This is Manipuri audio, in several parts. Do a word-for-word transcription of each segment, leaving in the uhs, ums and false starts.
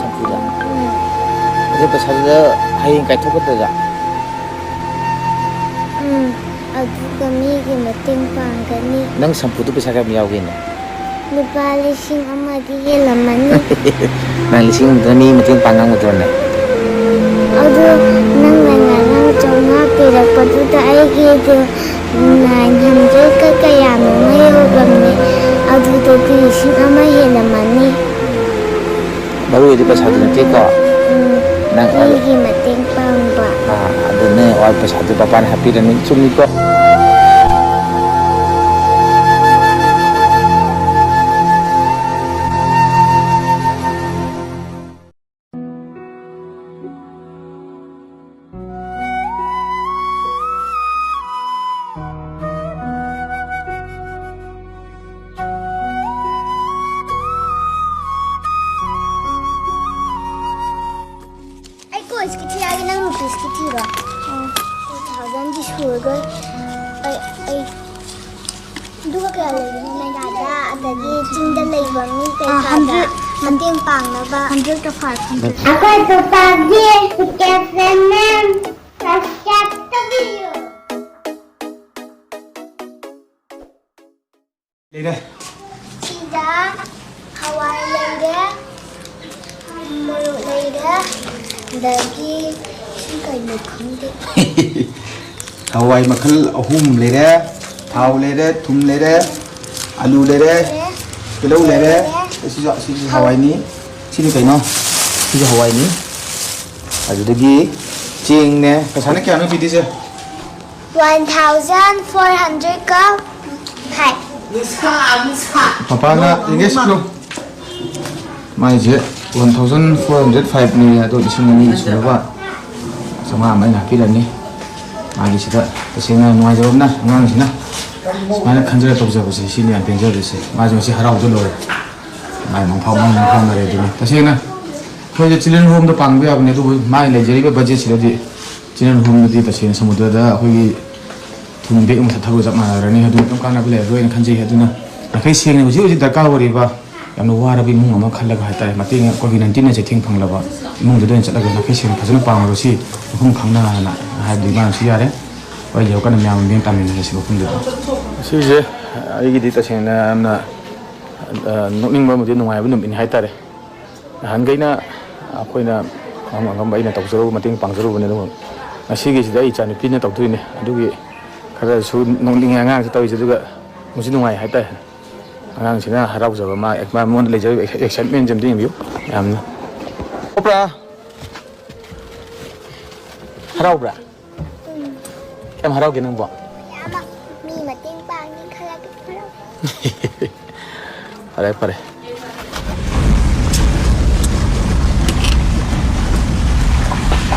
ꯁꯝꯄꯨꯗ? ꯎꯝ꯫ ꯑꯗꯨ ꯄꯩꯁꯥꯗꯨꯗ ꯍꯌꯦꯡ ꯀꯥꯏꯊꯣꯛꯀꯗ꯭ꯔꯥ? ꯎꯝ, ꯑꯗꯨꯒ ꯃꯤꯒꯤ ꯃꯇꯦꯡ ꯄꯥꯡꯒꯅꯤ꯫ ꯅꯪ ꯁꯝꯄꯨꯗꯨ ꯄꯩꯁꯥ ꯀꯌꯥꯝ ꯌꯥꯎꯒꯦꯅꯦ? ꯂꯨꯄꯥ ꯂꯤꯁꯤꯡ ꯑꯃꯗꯤ ꯍꯦꯜꯂꯝꯃꯅꯤ꯫ ꯅꯪ ꯂꯤꯁꯤꯡ ꯑꯃꯗꯨꯅ ꯃꯤ ꯃꯇꯦꯡ ꯄꯥꯡ ꯉꯝꯒꯗ꯭ꯔꯣꯅꯦ? ꯑꯗꯨ ꯅꯪꯅ ꯉꯔꯥꯡ ꯆꯥꯝꯃꯉꯥ ꯄꯤꯔꯛꯄꯗꯨꯗ ꯑꯩꯒꯤꯗꯨ ꯅꯥꯏꯟ ꯍꯟꯗ꯭ꯔꯦꯗꯀ ꯀꯌꯥꯅꯣꯃ ꯌꯧꯔꯝꯃꯦ꯫ ꯑꯗꯨꯗꯒꯤ ꯂꯤꯁꯤꯡ ꯑꯃ ꯍꯦꯜꯂꯝꯃꯅꯤ꯫ ꯃꯔꯨ ꯑꯣꯏꯗꯤ ꯄꯩꯁꯥꯗꯨ ꯅꯠꯇꯦꯀꯣ? ꯎꯝ, ꯅꯪ ꯑꯗꯨ ꯃꯤꯒꯤ ꯃꯇꯦꯡ ꯄꯥꯡꯕ꯫ ꯑꯥ, ꯑꯗꯨꯅꯦ, ꯋꯥ ꯄꯩꯁꯥꯗꯨ ꯄꯄꯥꯅ ꯍꯥꯞꯄꯤꯔꯅꯤ, ꯆꯨꯝꯃꯤꯀꯣ? ꯑꯩ ꯀꯣꯏꯁꯀꯤ ꯊꯤꯔꯛꯑꯒꯦ, ꯅꯪ ꯔꯨꯄꯤꯁꯀꯤ ꯊꯤꯔꯣ꯫ ꯑꯥ, ꯇꯨ ꯊꯥꯎꯖꯟꯗꯤ ꯁꯨꯔꯔꯣꯏ꯫ ꯑꯩ, ꯑꯩ, ꯑꯗꯨꯒ ꯀꯌꯥ ꯂꯩꯔꯤꯅꯣ ꯃꯦꯂꯥꯗ? ꯑꯗꯒꯤ ꯆꯤꯡꯗ ꯂꯩꯕ ꯃꯤ ꯑꯥ, ꯀꯩꯀꯥꯗ ꯍꯟꯗ꯭ꯔꯦꯠ꯫ ꯃꯇꯦꯡ ꯄꯥꯡꯅꯕ꯫ ꯍꯟꯗ꯭ꯔꯦꯠꯀ ꯐꯥꯏꯚ ꯍꯟꯗ꯭ꯔꯦꯠ꯫ ꯑꯩꯈꯣꯏ ꯄꯄꯥꯒꯤ ꯁꯦꯀꯦꯟ ꯍꯦꯟ ꯁꯕꯁꯀ꯭ꯔꯥꯏꯕ ꯇꯧꯕꯤꯌꯨ꯫ ꯂꯩꯔꯦ꯫ ꯁꯤꯗ ꯍꯋꯥꯏ ꯂꯩꯔꯦ, ꯃꯣꯔꯣꯛ ꯂꯩꯔꯦ, ꯑꯗꯒꯤ ꯁꯤ ꯀꯩꯅꯣ ꯈꯪꯗꯦ꯫ ꯍꯋꯥꯏ ꯃꯈꯜ ꯑꯍꯨꯝ ꯂꯩꯔꯦ, ꯊꯥꯎ ꯂꯩꯔꯦ, ꯊꯨꯝ ꯂꯩꯔꯦ, ꯑꯂꯨ ꯂꯩꯔꯦ, ꯂꯩꯔꯦ꯫ ꯇꯤꯜꯍꯧ ꯂꯩꯔꯦ꯫ ꯂꯩꯔꯦ꯫ ꯁꯤꯁꯨ, ꯁꯤꯁꯨ ꯍꯋꯥꯏꯅꯤ꯫ ꯁꯤꯅꯤ ꯀꯩꯅꯣ? ꯁꯤꯁꯨ ꯍꯋꯥꯏꯅꯤ꯫ ꯑꯗꯨꯗꯒꯤ ꯆꯦꯡꯅꯦ꯫ ꯄꯩꯁꯥꯅ ꯀꯌꯥꯅꯣ ꯄꯤꯗꯣꯏꯁꯦ? One thousand four hundred ꯀ five꯫ ꯃꯄꯥꯅ engage ꯂꯣ꯫ ꯃꯥꯏꯁꯦ ꯋꯥꯟ ꯊꯥꯎꯖꯟ ꯐꯣꯔ ꯍꯟꯗ꯭ꯔꯦꯠ ꯐꯥꯏꯚꯅꯤ, ꯑꯗꯣ ꯂꯤꯁꯤꯡ ꯑꯅꯤ ꯁꯨꯅꯕ ꯆꯥꯝꯃꯉꯥ ꯑꯃ ꯑꯩꯅ ꯍꯥꯞꯄꯤꯔꯅꯤ꯫ ꯃꯥꯒꯤꯁꯤꯗ ꯇꯁꯦꯡꯅ ꯅꯨꯡꯉꯥꯏꯖꯕ ꯑꯃꯅ ꯑꯉꯥꯡꯁꯤꯅ ꯁꯨꯃꯥꯏꯅ ꯈꯟꯖꯔ ꯇꯧꯖꯕꯁꯦ, ꯁꯤꯅꯤ ꯌꯥꯝ ꯄꯦꯟꯖꯕꯁꯦ꯫ ꯃꯥꯁꯦ ꯉꯁꯤ ꯍꯔꯥꯎꯗ ꯂꯣꯏꯔꯦ꯫ ꯃꯥꯏ ꯃꯪꯐꯥꯎ ꯃꯪ ꯃꯪꯐꯥꯎꯅꯔꯦ ꯑꯗꯨꯅꯤ꯫ ꯇꯁꯦꯡꯅ ꯑꯩꯈꯣꯏꯁꯦ children home ꯗ ꯄꯥꯡꯕ ꯌꯥꯕꯅꯤ, ꯑꯗꯨꯕꯨ ꯃꯥꯒꯤ ꯂꯩꯖꯔꯤꯕ budget ꯁꯤꯗꯗꯤ children home ꯗꯗꯤ ꯇꯁꯦꯡꯅ ꯁꯃꯨꯗ꯭ꯔꯗ ꯑꯩꯈꯣꯏꯒꯤ ꯊꯨꯝ bag ꯑꯃ ꯊꯥꯗꯕꯒ ꯆꯞ ꯃꯥꯟꯅꯔꯅꯤ꯫ ꯑꯗꯨꯅ ꯀꯩꯝ ꯀꯥꯟꯅꯕ ꯂꯩꯔꯔꯣꯏꯅ ꯈꯟꯖꯩ꯫ ꯑꯗꯨꯅ ꯌꯥꯡꯈꯩ ꯁꯦꯡꯅ ꯍꯧꯖꯤꯛ ꯍꯧꯖꯤꯛ ꯗꯔꯀꯥꯔ ꯑꯣꯏꯔꯤꯕ ꯌꯥꯝꯅ ꯋꯥꯔꯕ ꯏꯃꯨꯡ ꯑꯃ ꯈꯜꯂꯒ ꯍꯥꯏꯇꯥꯔꯦ, ꯃꯇꯦꯡ ꯀꯣꯚꯤꯗ ꯅꯥꯏꯟꯇꯤꯟꯅ ꯆꯩꯊꯦꯡ ꯐꯪꯂꯕ ꯏꯃꯨꯡꯗꯨꯗ ꯑꯣꯏꯅ ꯆꯠꯂꯒ ꯅꯥꯈꯩ ꯁꯦꯡꯅ ꯐꯖꯅ ꯄꯥꯡꯉꯨꯔꯁꯤ, ꯃꯐꯝ ꯈꯪꯅ ꯍꯥꯏꯅ ꯍꯥꯏꯕꯗꯤ ꯃꯥꯅꯁꯨ ꯌꯥꯔꯦ꯫ ꯍꯣꯏ, ꯌꯧꯔꯀꯥꯟꯗ ꯃꯌꯥꯝ ꯃꯤꯠꯌꯦꯡ ꯇꯥꯃꯤꯟꯅꯔꯁꯤ ꯃꯐꯝꯗꯨꯗ꯫ ꯉꯁꯤꯁꯦ ꯑꯩꯒꯤꯗꯤ ꯇꯁꯦꯡꯅ ꯌꯥꯝꯅ, ꯑ, ꯅꯣꯛꯅꯤꯡꯕ ꯑꯃꯗꯤ ꯅꯨꯡꯉꯥꯏꯕ ꯅꯨꯃꯤꯠꯅꯤ ꯍꯥꯏꯇꯥꯔꯦ꯫ ꯅꯍꯥꯟꯈꯩꯅ ꯑꯩꯈꯣꯏꯅ ꯑꯉꯝ ꯑꯉꯝꯕ ꯑꯩꯅ ꯇꯧꯖꯔꯨꯕ, ꯃꯇꯦꯡ ꯄꯥꯡꯖꯔꯨꯕꯅꯦ, ꯑꯗꯨꯕꯨ ꯉꯁꯤꯒꯤꯁꯤꯗ ꯑꯩ ꯏꯆꯥꯅꯨꯄꯤꯅ ꯇꯧꯗꯣꯏꯅꯦ꯫ ꯑꯗꯨꯒꯤ ꯈꯔꯁꯨ ꯅꯣꯛꯅꯤꯡꯉꯦ ꯑꯉꯥꯡꯁꯤ ꯇꯧꯔꯤꯁꯦ, ꯑꯗꯨꯒ ꯅꯨꯡꯁꯨ ꯅꯨꯡꯉꯥꯏ ꯍꯥꯏꯇꯥꯔꯦ꯫ ꯑꯉꯥꯡꯁꯤꯅ ꯍꯔꯥꯎꯖꯕ, ꯃꯥ, ꯃꯥꯉꯣꯟꯗ ꯂꯩꯖꯔꯤꯕ ꯑꯦꯛꯁꯥꯏꯠꯃꯦꯟꯁꯦ ꯑꯝꯇ ꯌꯦꯡꯕꯤꯌꯨ ꯃꯌꯥꯝꯅ꯫ ꯍꯔꯥꯎꯕ꯭ꯔꯥ? ꯍꯔꯥꯎꯕ꯭ꯔꯥ? ꯀꯌꯥꯝ ꯍꯔꯥꯎꯒꯦ ꯅꯪꯕꯣ? ꯃꯤ ꯃꯇꯦꯡ ꯄꯥꯡꯅꯤ ꯈꯜꯂꯒ ꯍꯔꯥꯎ꯫ ꯐꯔꯦ, ꯐꯔꯦ꯫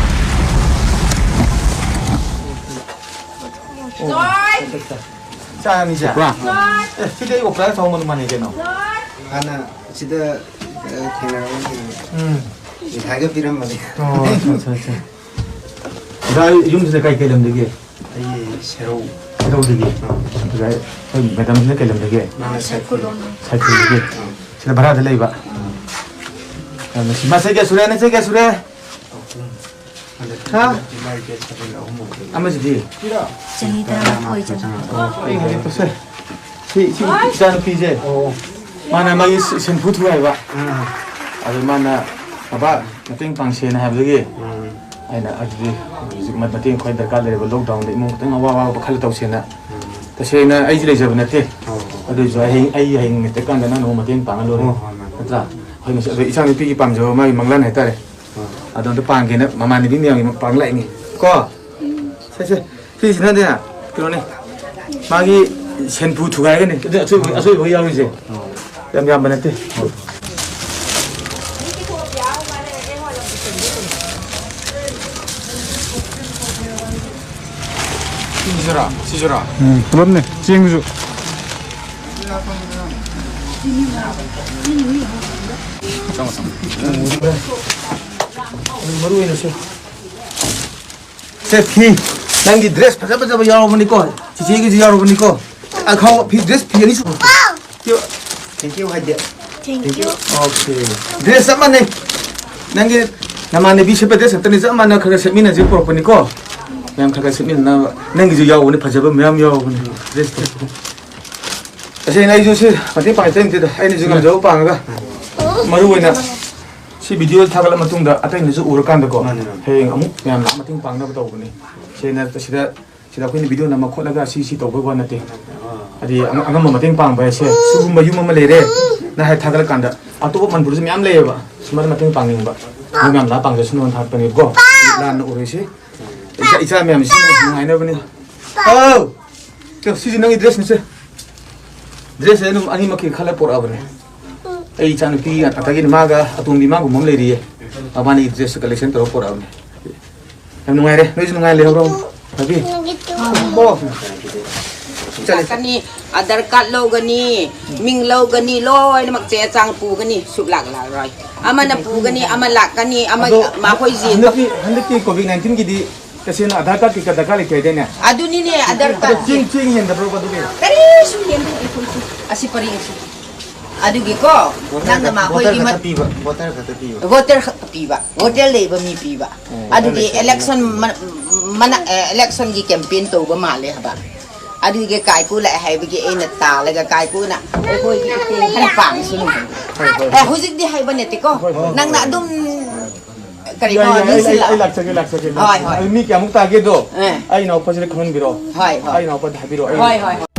ꯆꯥꯔꯅꯤꯁꯦ? ꯄꯨꯔꯥ? ꯑꯦ, ꯁꯤꯗꯤ ꯑꯩ ꯑꯣꯄꯔꯥ ꯊꯧꯕ ꯃꯥꯟꯅꯩ ꯀꯩꯅꯣ? ꯍꯥꯟꯅ ꯁꯤꯗ, ꯑ, ꯊꯦꯡꯅꯔꯝꯃꯤ꯫ ꯎꯝ꯫ ꯃꯤꯊꯥꯏꯒ ꯄꯤꯔꯝꯕꯅꯦ꯫ ꯑꯣ, ꯑꯠꯆꯥ, ꯑꯠꯆꯥ, ꯑꯠꯆꯥ꯫ ꯑꯣꯖꯥ, ꯌꯨꯝꯁꯤꯗ ꯀꯩ, ꯀꯩ ꯂꯝꯗꯒꯤ? ꯑꯩ ꯁꯦꯔꯧ꯫ ꯁꯦꯔꯧꯗꯒꯤ? ꯑꯥ꯫ ꯑꯗꯨꯒ ꯑꯩꯈꯣꯏ ꯃꯦꯗꯥꯝꯁꯤꯅ ꯀꯩ ꯂꯝꯗꯒꯤ? ꯃꯥꯅ ꯁꯥꯏꯈꯨꯜ꯫ ꯁꯥꯏꯈꯨꯜꯗꯒꯤ? ꯑꯥ꯫ ꯁꯤꯗ ꯚꯔꯥꯗ ꯂꯩꯕ? ꯑꯥ꯫ ꯌꯥꯝ ꯅꯨꯡꯁꯤ꯫ ꯃꯆꯦ ꯀꯌꯥ ꯁꯨꯔꯦ? ꯅꯆꯦ ꯀꯌꯥ ꯁꯨꯔꯦ? ꯑꯍꯨꯝ꯫ ꯍꯥ? ꯍꯟꯗꯛ ꯏꯃꯥ ꯏꯆꯦ ꯁꯥꯏꯈꯨꯜ ꯑꯍꯨꯝ ꯑꯣꯏꯗꯣꯏꯅꯦ꯫ ꯑꯃꯁꯤꯗꯤ? ꯆꯍꯤ ꯇꯔꯥꯃꯥꯊꯣꯏ ꯆꯪꯉꯛꯄ꯫ ꯑꯣ, ꯑꯩ ꯍꯧꯖꯤꯛ ꯇꯧꯁꯦ꯫ ꯁꯤ, ꯁꯤ ꯏꯆꯥꯅꯨꯄꯤꯁꯦ꯫ ꯑꯣ꯫ ꯃꯥꯅ ꯃꯥꯒꯤ ꯁꯦ-, ꯁꯦꯝꯐꯨ ꯊꯨꯒꯥꯏꯕ꯫ ꯑꯥ꯫ ꯑꯗꯨ ꯃꯥꯅ, "ꯕꯕꯥ, ꯃꯇꯦꯡ ꯄꯥꯡꯁꯦꯅ" ꯍꯥꯏꯕꯗꯒꯤ ꯎꯝ꯫ ꯑꯩꯅ ꯑꯗꯨꯗꯤ ꯍꯧꯖꯤꯛ ꯃ-, ꯃꯇꯦꯡ ꯈ꯭ꯋꯥꯏ ꯗꯔꯀꯥꯔ ꯂꯩꯔꯕ lockdownꯗ ꯏꯃꯨꯡ ꯈꯤꯇꯪ ꯑꯋꯥ ꯑꯋꯥꯕ ꯈꯜꯂ ꯇꯧꯁꯦꯅ꯫ ꯎꯝ꯫ ꯇꯁꯦꯡꯅ ꯑꯩꯁꯨ ꯂꯩꯖꯕ ꯅꯠꯇꯦ꯫ ꯍꯣꯏ, ꯍꯣꯏ꯫ ꯑꯗꯨꯏꯁꯨ ꯍꯌꯦꯡ, ꯑꯩ ꯍꯌꯦꯡ ꯂꯩꯇ꯭ꯔꯀꯥꯟꯗ ꯅꯪꯅ ꯑꯃꯨꯛ ꯃꯇꯦꯡ ꯄꯥꯡꯉ ꯂꯣꯏꯔꯦ꯫ ꯍꯣꯏ, ꯍꯣꯏ, ꯃꯥꯅꯦ꯫ ꯅꯠꯇ꯭ꯔꯥ? ꯑꯩꯈꯣꯏ ꯃꯁꯤ-, ꯑꯗꯣ ꯏꯆꯥꯅꯨꯄꯤꯒꯤ ꯄꯥꯝꯖꯕ ꯃꯥꯒꯤ ꯃꯪꯂꯥꯟ ꯍꯥꯏꯇꯥꯔꯦ꯫ ꯍꯣꯏ꯫ ꯑꯗꯣ ꯑꯝꯇ ꯄꯥꯡꯒꯦꯅ ꯃꯃꯥꯟꯅꯕꯤ ꯃꯌꯥꯝꯒꯤ ꯄꯥꯡ ꯂꯥꯛꯏꯅꯤ꯫ ꯀꯣ? ꯁꯦ, ꯁꯦ꯫ ꯁꯤꯁꯤꯅꯅꯦ, ꯀꯩꯅꯣꯅꯦ꯫ ꯃꯥꯒꯤ ꯁꯦꯟꯐꯨ ꯊꯨꯒꯥꯏꯒꯅꯤ꯫ ꯑꯗꯨ ꯑꯆꯣꯏꯕ, ꯑꯆꯣꯏꯕ ꯌꯥꯎꯔꯤꯁꯦ꯫ ꯌꯥꯝ ꯌꯥꯝꯕ ꯅꯠꯇꯦ꯫ ꯁꯤꯁꯤꯔꯥ? ꯁꯤꯁꯤꯔꯥ? ꯎꯝ, ꯄꯨꯂꯞꯅꯦ꯫ ꯆꯦꯡꯁꯨ꯫ ꯃꯔꯨ ꯑꯣꯏꯅ ꯁꯦ꯫ ꯁꯦ, ꯐꯤ, ꯅꯪꯒꯤ dress ꯐꯖ ꯐꯖꯕ ꯌꯥꯎꯔꯕꯅꯤꯀꯣ, ꯆꯤꯆꯦꯒꯤꯁꯨ ꯌꯥꯎꯔꯕꯅꯤꯀꯣ꯫ ꯑꯈꯥꯎ ꯐꯤ, dress ꯐꯤ ꯑꯅꯤ ꯁꯨꯕ꯫ Thank you ꯍꯥꯏꯗꯦ꯫ Thank you. Okay. Dress ꯆꯞ ꯃꯥꯟꯅꯩ꯫ ꯅꯪꯒꯤ ꯅꯃꯥꯟꯅꯕꯤ ꯁꯦꯠꯄ dress ꯈꯛꯇꯅꯤ, ꯆꯞ ꯃꯥꯟꯅ ꯈꯔ ꯈꯔ ꯁꯦꯠꯃꯤꯟꯅꯁꯤ ꯄꯨꯔꯛꯄꯅꯤꯀꯣ꯫ ꯃꯌꯥꯝ ꯈꯔ ꯈꯔ ꯁꯦꯠꯃꯤꯟꯅꯅꯕ꯫ ꯅꯪꯒꯤꯁꯨ ꯌꯥꯎꯕꯅꯤ, ꯐꯖꯕ ꯃꯌꯥꯝ ꯌꯥꯎꯕꯅꯤ dress ꯇꯣ꯫ ꯇꯁꯦꯡꯅ ꯑꯩꯁꯨ ꯁꯤ ꯃꯇꯦꯡ ꯄꯥꯡꯉꯛꯇꯣꯏ ꯅꯠꯇꯦꯗ, ꯑꯩꯅꯁꯨ ꯉꯝꯖꯕ ꯄꯥꯡꯉꯒ꯫ ꯃꯔꯨ ꯑꯣꯏꯅ ꯁꯤ video ꯊꯥꯒꯠꯂ ꯃꯇꯨꯡꯗ ꯑꯇꯩꯅꯁꯨ ꯎꯔꯀꯥꯟꯗꯀꯣ, ꯃꯥꯅꯦ, ꯃꯥꯅꯦ꯫ ꯍꯌꯦꯡ ꯑꯃꯨꯛ ꯃꯌꯥꯝꯅ ꯃꯇꯦꯡ ꯄꯥꯡꯅꯕ ꯇꯧꯕꯅꯤ꯫ ꯁꯤꯅ ꯁꯤꯗ ꯁꯤꯗ ꯑꯩꯈꯣꯏꯅ video ꯅꯝꯃ ꯈꯣꯠꯂꯒ ꯁꯤ ꯁꯤ ꯇꯧꯕꯩ ꯋꯥ ꯅꯠꯇꯦ꯫ ꯑꯥ꯫ ꯍꯥꯏꯗꯤ ꯑꯉ-, ꯑꯉꯝꯕ ꯃꯇꯦꯡ ꯄꯥꯡꯕ ꯍꯥꯏꯁꯦ ꯁꯤꯒꯨꯝꯕ ꯌꯨꯝ ꯑꯃ ꯂꯩꯔꯦ, ꯅ ꯍꯥꯏ ꯊꯥꯒꯠꯂꯀꯥꯟꯗ ꯑꯇꯣꯞꯄ ꯃꯅꯤꯄꯨꯔꯗꯁꯨ ꯃꯌꯥꯝ ꯂꯩꯌꯦꯕ, ꯁꯨꯃꯥꯏꯅ ꯃꯇꯦꯡ ꯄꯥꯡꯅꯤꯡꯕ꯫ ꯃꯣꯏ ꯃꯌꯥꯝ ꯂꯥꯛꯑ ꯄꯥꯡꯖꯁꯅꯨꯅ ꯊꯥꯒꯠꯄꯅꯦꯕꯀꯣ꯫ ꯂꯥꯟꯅ ꯎꯔꯣꯏꯁꯤ꯫ ꯏꯆꯥ, ꯏꯆꯥ ꯃꯌꯥꯝꯁꯤ ꯅꯨꯡꯉꯥꯏꯅꯕꯅꯤ꯫ ꯑꯧ! ꯆꯣ, ꯁꯤꯁꯨ ꯅꯪꯒꯤ dress ꯅꯤꯁꯦ꯫ Dress ꯁꯦ ꯑꯗꯨꯝ ꯑꯅꯤꯃꯛꯀꯤ ꯈꯜꯂ ꯄꯣꯔꯛꯑꯕꯅꯦ꯫ ꯑꯩ ꯏꯆꯥꯅꯨꯄꯤ ꯑꯗꯒꯤ ꯃꯥꯒ ꯑꯇꯣꯝꯕꯤ ꯃꯥꯒꯨꯝꯕ ꯑꯃ ꯂꯩꯔꯤꯌꯦ꯫ ꯃꯕꯥꯅꯤ dress collection ꯇꯧꯔ ꯄꯣꯔꯛꯑꯕꯅꯦ꯫ ꯌꯥꯝ ꯅꯨꯡꯉꯥꯏꯔꯦ꯫ ꯅꯣꯏꯁꯨ ꯅꯨꯡꯉꯥꯏꯅ ꯂꯩꯍꯧꯔꯣ꯫ ꯍꯥꯏꯕꯤ? ꯀꯣ? ꯆꯠꯂꯦ꯫ ꯂꯥꯛꯀꯅꯤ, ꯑꯙꯥꯔ ꯀꯥꯔꯗ ꯂꯧꯒꯅꯤ, ꯃꯤꯡ ꯂꯧꯒꯅꯤ, ꯂꯣꯏꯅꯃꯛ ꯆꯦ ꯆꯥꯡ ꯄꯨꯒꯅꯤ, ꯁꯨꯛꯂꯥꯛ ꯂꯥꯛꯑꯔꯣꯏ꯫ ꯑꯃꯅ ꯄꯨꯒꯅꯤ, ꯑꯃ ꯂꯥꯛꯀꯅꯤ, ꯑꯃ ꯑꯗꯣ ꯃꯈꯣꯏ ꯆꯦꯟꯕ ꯍꯟꯗꯛꯀꯤ, ꯍꯟꯗꯛꯀꯤ COVID nineteen ꯒꯤꯗꯤ ꯇꯁꯦꯡꯅ ꯑꯙꯥꯔ ꯀꯥꯔꯗꯀꯤ ꯗꯔꯀꯥꯔ ꯂꯩꯇꯦ ꯍꯥꯏꯗꯥꯏꯅꯦ? ꯑꯗꯨꯅꯤꯅꯦ, ꯑꯙꯥꯔ ꯑꯗꯣ ꯀꯥꯔꯗ꯫ ꯆꯦꯡ, ꯆꯦꯡ ꯍꯦꯟꯗꯕ꯭ꯔꯣꯕ ꯑꯗꯨꯒꯤ? ꯀꯔꯤꯁꯨ ꯍꯦꯟꯗꯦ ꯑꯩꯈꯣꯏꯁꯨ꯫ ꯑꯁꯤ ꯄꯔꯦꯡꯁꯤ꯫ ꯑꯗꯨꯒꯤꯀꯣ, ꯅꯪꯅ ꯃꯈꯣꯏꯒꯤ ꯚꯣꯇꯔ ꯃꯠ-, ꯈꯛꯇ ꯄꯤꯕ, ꯚꯣꯇꯔ ꯈꯛꯇ ꯄꯤꯕ꯫ ꯚꯣꯇꯔ ꯈꯛꯇ ꯄꯤꯕ, ꯚꯣꯇꯔ ꯂꯩꯕ ꯃꯤ ꯄꯤꯕ꯫ ꯑꯣ, ꯑꯗꯨꯗꯤ ꯚꯣꯇꯔ ꯂꯩꯇꯕ election ꯃꯤ꯫ ꯃ-, ꯃꯅ-, ꯑꯦ, election ꯒꯤ campaign ꯇꯧꯕ ꯃꯥꯜꯂꯦ ꯍꯥꯏꯕ꯫ ꯑꯗꯨꯒꯤ ꯀꯥꯏꯀꯨ ꯂꯥꯛꯑꯦ ꯍꯥꯏꯕꯒꯤ ꯑꯩꯅ ꯇꯥꯜꯂꯒ ꯀꯥꯏꯀꯨꯅ ꯑꯩꯈꯣꯏꯒꯤ ꯏꯇꯦꯡ ꯈꯔ ꯄꯥꯡꯁꯅꯨ꯫ ꯍꯣꯏ, ꯍꯣꯏ, ꯑꯦ, ꯍꯣꯏ꯫ ꯍꯧꯖꯤꯛꯇꯤ ꯍꯥꯏꯕ ꯅꯠꯇꯦꯀꯣ꯫ ꯍꯣꯏ, ꯍꯣꯏ, ꯅꯪꯅ ꯍꯣꯏ꯫ ꯑꯗꯨꯝ ꯀꯔꯤꯅꯣ ꯌꯥꯏ, ꯌꯥꯏ, ꯑꯩ, ꯅꯤꯡꯁꯤꯡꯂꯛꯑꯣ꯫ ꯑꯩ ꯂꯥꯛꯆꯒꯦ, ꯂꯥꯛꯆꯒꯦ, ꯍꯣꯏ, ꯂꯥꯛꯆꯒꯦ꯫ ꯍꯣꯏ꯫ ꯑꯗꯨ ꯃꯤ ꯀꯌꯥꯃꯨꯛ ꯇꯥꯒꯦꯗꯣ ꯑꯦ꯫ ꯑꯩ ꯏꯅꯥꯎꯄꯥꯁꯤꯗ ꯈꯪꯍꯟꯕꯤꯔꯣ꯫ ꯍꯣꯏ, ꯍꯣꯏ꯫ ꯑꯩ ꯏꯅꯥꯎꯄꯥꯗ ꯍꯥꯏꯕꯤꯔꯣ꯫ ꯑꯩ ꯍꯣꯏ, ꯍꯣꯏ, ꯍꯣꯏ꯫